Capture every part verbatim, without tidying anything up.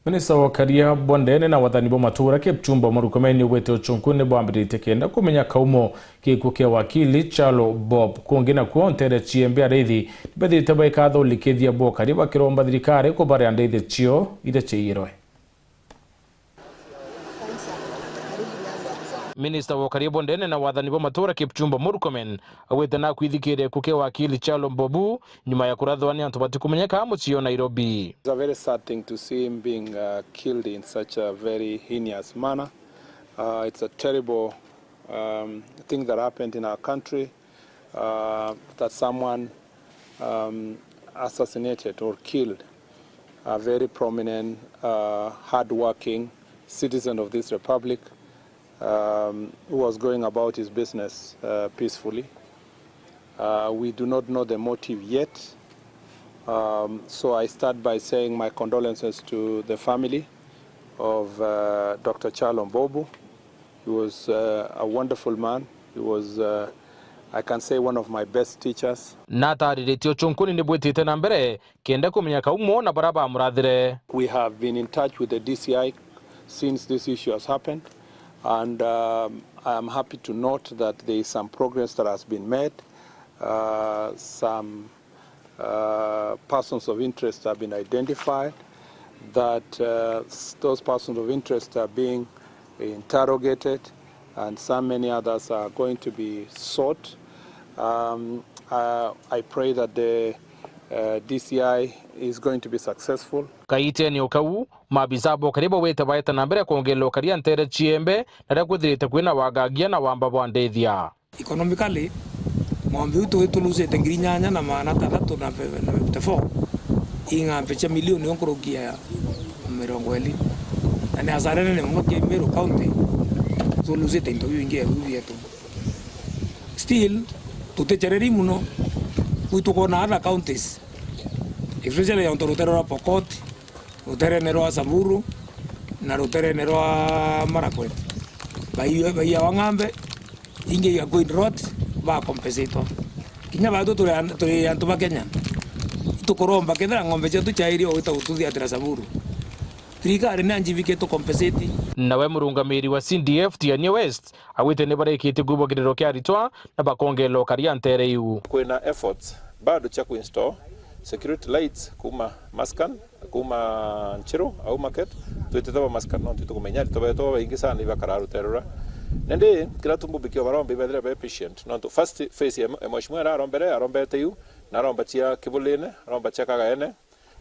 Minista wa ukaria bwa ndene na wathani bwa matura Kipchumba Murkomen niaugite uchunkuni bwambiritie kenda kumenya kaumo gikuu kia wakili Charles Bob. Kungi nakuo ntere ciembe arithi nibethirite baikathulikithia bwa ukaria bakiromba thirikari kubaria ndithi cio iria ciiyirwe. Minista wa ukaria bwa ndene na wathani bwa matura Kipchumba Murkomen augite nakwithikiria gikuu kia wakili Charles Mbobu nyuma ya kurathwa ni antu batikumenyeka mucii o Nairobi. It's a very sad thing to see him being, uh, killed in such a very heinous manner. Uh, it's a terrible, um, thing that happened in our country, uh, that someone, um, assassinated or killed a very prominent, uh, hard-working citizen of this republic, um, who was going about his business, uh, peacefully. Uh, we do not know the motive yet. Um, so I start by saying my condolences to the family of, uh, Doctor Charles Mbobu. He was, uh, a wonderful man. He was, uh, I can say, one of my best teachers. Natariritie uchunkuni nibwitite na mbere kenda kumenya kaumo na baria bamurathire. We have been in touch with the D C I since this issue has happened, and, um, I am happy to note that there is some progress that has been made. Uh, some, uh, persons of interest have been identified, that, uh, s-, those persons of interest are being interrogated, and some many others are going to be sought. Um, uh, I pray that the, uh, D C I is going to be successful. Kaiteni o kau, maabisa ba ukaria baugite baeta na mbere kwongerera ukaria ntere ciembe, na riria kwithirite kwina wagagia na wamba bwa ndithia. Economically, ng'ombe iu tu-, tuluzite ngiri inyanya na magana atandatu na fifty-four, i ng'ombe cia milioni o nkuruki ya mirongo iri. Na ni hasara nene mono ki Meru County, tuluzite into biu bingi ya biu bietu. Still, tuticereri mono, kwi tukwona other counties, especially onto rutere rwa Pokot, ruterene rwa Samburu, na ruterene rwa Marakwet. Bai-, baiya wa ng'ombe, ingi igakuwa in road, bakompensatwa. Kinya baatwi turi an-, turi antu ba Kenya, itukuromba kethira ng'ombe cietu ciairie o gwita gututhiatira Samburu, thirikari ni anjibike tukompensate. Nawe murungamiri wa C D F Tigania West augite ni barikitie kwibwa kiriro kia aritwa na bakongerera ukaria ntere iu. Kwina efforts bado cia kuinstall security lights kuuma Maskan, kuuma Nchiru au market, twitite ba Maskan, nontu itukumenya aritwa betu babaingi sana ibakaraa rutere rura. Nandi kira tumbubikia barombe ibethire be patient, nontu first phase ya mheshimiwa ira arombere, arombete iu, na aromba cia Kibulini, aromba cia Kagaene,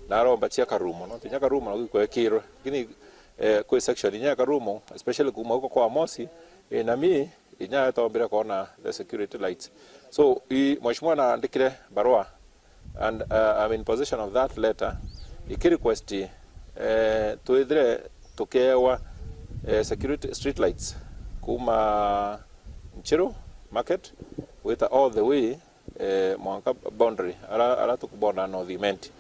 na aromba cia Karumo, nontu inya Karumo nau ikwekirwe. Lakini, eh, kwi section inya ya Karumo, especially kuuma guko kwa Mosi, eh, na mi, inya etombire kwona the security lights. So, i, mheshimiwa naandikire barua, and, uh, I'm in possession of that letter, iki request, eh, twithire tukeewa, eh, security street lights kuuma Nchiru market, gwita all the way, eh, mwanka boundary, ara, ara tukubonda North Imenti.